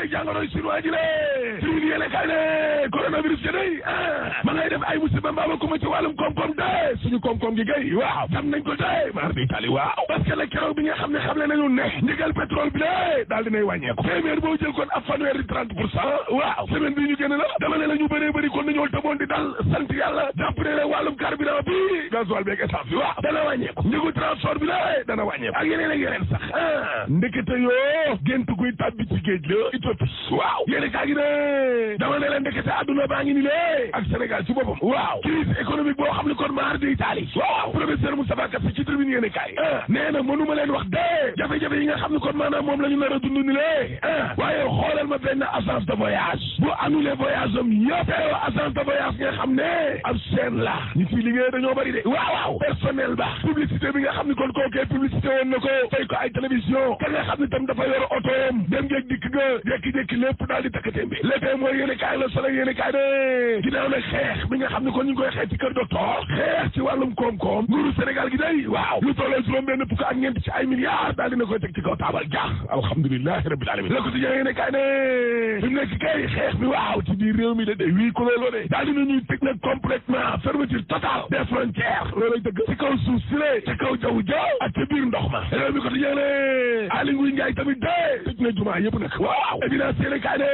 tey jàngoroy chinois ji le tribune yéene kay ne coronavirus gi day ma ngay def ay musiba mbaaba kuma ci wàllum koom-koom de suñu koom-koom gi gay waaw tam nañ ko de mar di tali waaw parce que la keroog bi nga xam ne xamle nañu ne ndigal pétrole bi de daal dinay wàññeeku téeméer boo jël kon ab fanweer di 30% waaw semaine bi ñu génn la dama ne la ñu bëree bëri kon nañoo tëboon di dal sant yàlla jàpp ne la wàllum carburant bi gasoil beeg essence bi waaw dana wàññeeku njëgu transport bi la dana wàññeeku ak yeneen ak yeneen sax ndekete yoo gént kuy tàbbi ci géej la Éthiopie waaw yéene kaa gi ne dama ne la ndekete adduna baa ngi ni lée ak Sénégal ci boppam waaw crise économique boo xam ne kon maar di Italie waaw professeur Moustapha Kassé ci tribune yéene kaay nee na mënuma leen wax de jafe-jafe yi nga xam ne kon maanaam moom la ñu nar a dund ni lée waaye xoolal ma benn agence de voyage bu annulé voyage am yëpp te agence de voyage nga xam ne ab chaîne la ñu fi liggéey dañoo bari de waaw personnel ba publicité bi nga xam ne kon kookee publicité woon na ko fay ko ay télévision ka nga xam ne tam dafa yor otoom dem ngeeg dikk ga jékki-jékki lépp daal di takkatéem bi léppee mooy yéene kaay la solo yéene kaay de ginnaaw nag xeex bi nga xam ne kon ñu ngi koy xeex ci kër docteur xeex ci wàllum koom-koom nguuru Sénégal gi day waaw lu tolloo juróom benn fukk ak ñeent ci ay milliards daal dina koy teg ci kaw taabal jaax alhamdulilahi rabbil alamin la ko si yéene kaay ne fi mu nekk kay xeex bi waaw ci biir réew mi de wii ko looloo de daal dina ñuy teg nag complètement fermeture totale des frontières loolay dëgg ci kaw suuf si le ci kaw jaww ja ak ci biir ndox ma réew mi ko di yéene Aly Ngouille Ndiaye tamit de tëj na jumaa yëpp nag waaw évidence yéene kaay ne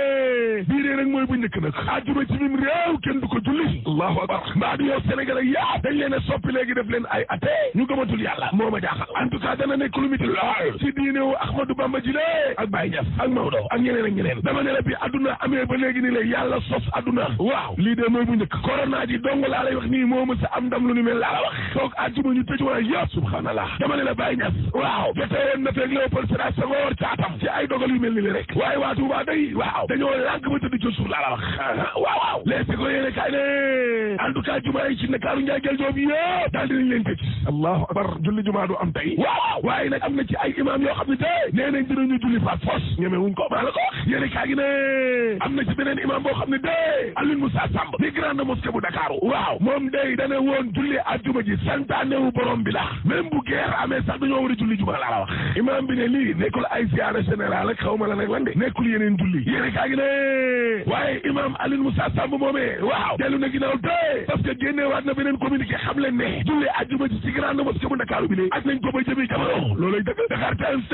bii dee nag mooy bu njëkk nag àjjuma ci mim réew kenn du ko julli allahu akbar mbaa du yow Sénégal ak yaa dañ leen a soppi léegi def leen ay athée ñu gëmatul yàlla moo ma jaaxal en tout cas dana nekk lu miti lool ci diinewu Ahmadou Bamba ji le ak Baye Niass ak Maodo ak ñeneen ak ñeneen dama ne la bi adduna amee ba léegi ni la yàlla sos adduna waaw lii de mooy bu njëkk corona ji dong laa lay wax nii moo mës a am ndam lu ni mel laa la wax toog àjjuma ñu tëj waa yëpp subhanallah dama ne la Baye Niass waaw jote woon na feeg Léopold Sédar Senghor caatam ci ay dogal yu mel ni li rek waaye waa Touba day waaw dañoo lànk ba tëdd ci suuf laa la wax waaw léegi ko yéene kaay ne en tout cas jumaa yi ci Ndakaaru Njaay jël joob yëpp daal dinañ leen tëj allahu akbar julli jumaa du am tey waaw waaye nag am na ci ay imam yoo xam ne te nee nañ dinañu julli par force ñeme wuñ ko maa la ko yéene kaay gi ne am na ci beneen imam boo xam ne de Alioune Moussa Samb ni grande mosquée bu Dakaaru waaw moom day dana woon julli àjjuma ji santaanewu borom bi la même bu guerre amee sax dañoo war a julli jumaa laa la wax imam bi ne lii nekkul ay ziara général ak xaw ma la nag lan de nekkul yeneen julli yéene kaay gi ne waaye imam Alioune Moussa Samb moomee waaw dellu na ginnaaw te parce que génneewaat na beneen communiqué xam leen ne julli àjjuma ji ci grande mosquée bu Ndakaaru bi léegi ak nañ ko ba jëmee jamono loolay dëgg Dakar Times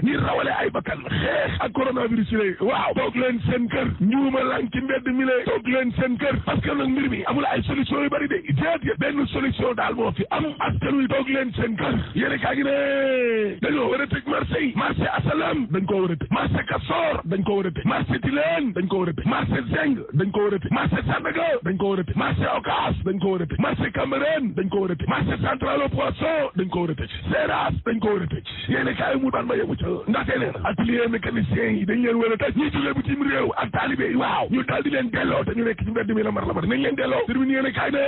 ñi rawale ay bakkan xeex ak coronavirus yi lay waaw toog leen seen kër njuuma lang ci mbedd mi lay toog leen seen kër parce que nag mbir mi amul ay solution yu bari de déet benn solution daal moo fi am askan wi toog leen seen kër yéene kaa gi ne dañoo war a tëj marché yi marché Asalam dañ koo war a tëj marché Castor dañ koo war a tëj marché Tilène dañ koo war a tëj marché Zeng dañ koo war a tëj marché Sandaga dañ koo war a tëj marché Ocass dañ koo war a tëj marché Cambérène dañ koo war a tëj marché Central au Poisson dañ koo war a tëj Seras dañ koo war a tëj yéene kaa yi mu daan ba yemu ca ndaxte nee na atelier mécanicien yi dañ leen war a tëj ñi jógee bitim réew ak taalibe yi waaw ñu daal di leen delloo te ñu nekk ci mbedd mi la mar nañ leen delloo termine yéene kaay ne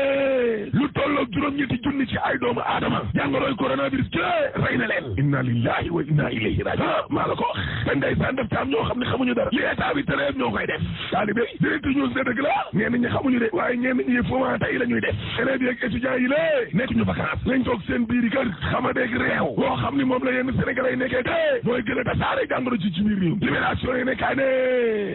lu tolloog juróom-ñetti junni ci ay doomu aadama jàngoroy coronavirus jëlee rey na leen inna lillahi wa inna ilayhi rajiun maa la ko wax te ndeysaan def taam ñoo xam ne xamuñu dara li état bi tere ñoo koy def taalibe yi direct news ne dëgg la ñenn ñi xamuñu de waaye ñenn ñi fomant tey la ñuy def élèves yi ak étudiants yi lée nekk ñu vacances lañ toog seen biiri kër xamadeeg réew boo xam ni moom la yenn sénégalais yi nekkee te mooy gën a tasaare jàngoro ci biir réew libération yi nekkaay ne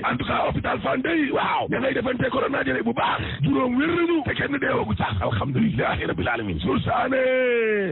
en tout cas hôpital Fann day waaw ña ngay defante corona jële bu baax juróom wér nañu te kenn deewagu sax alhamdulilahi rabbil alamin suur saane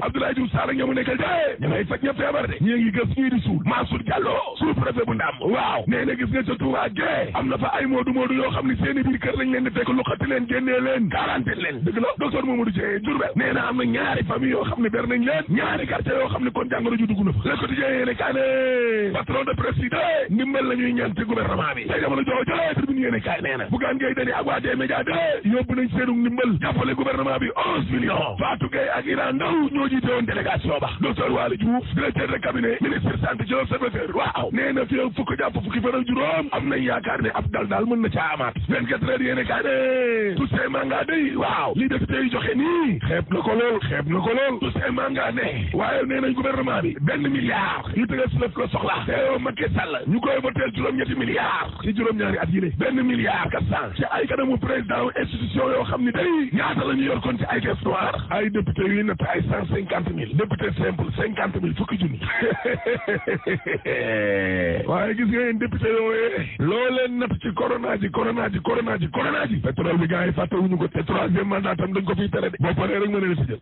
Abdoulaye Diouf Sarr ñamu nekkal de ña ngay faj ña feebar de ñi ngi gës ñii di suul Mansour Diallo sous préfet bu Ndam waaw nee na gis nga ca Touba Gueye am na fa ay moodu yoo xam ne seeni biir kër lañ leen di fekk luxati leen génnee leen quarantaine leen dëgg la docteur Mamadou Dieng Diourbel nee na am na ñaari famille yoo xam ne ber nañ leen ñaari quartier yoo xam ne kon jàngoro ju dugg na fa Le Quotidien yéene kaa ne patron de presse yi de ndimbal la ñuy ñaan ci gouvernement bi te jamono jooju tribune yéene kaay nee na Bougane Gueye Dany ak waa D-Média de yóbbu nañ seenu ndimbal jàppale gouvernement bi 11 millions Fatou Gueye ak Iran Ndaw ñoo jiite woon délégation ba docteur Waly Diouf directeur de cabinet ministre santé ci l'Observateur waaw nee na fii fukk jàpp fukki fan ak juróom am nañ yaakaar ne ab dal daal mën na caa amaat 24 heures yéene kaay ne Toussaint Manga day waaw li député yi joxe nii xeeb na ko lool Toussaint Manga ne waaye nee nañ gouvernement bi $1 milliard yu tëgal si lëf la soxla te Macky Sall ñu koy voteel juróom-ñetti milliards ci juróom-ñaari at yi benn milliard 400 ci ay kanamu président institution yoo xam ni day ñaata la ñu yor kon ci ay caisse noire ay député yuy natt ay 150 000 député simple 50 000 fukki junni waaye gis nga yéen député yooyee loo leen natt ci corona ji pétrole bi gars yi fàttewuñu ko te troisième mandat tam dañ ko fiy tere de boo paree rek mën na la si jël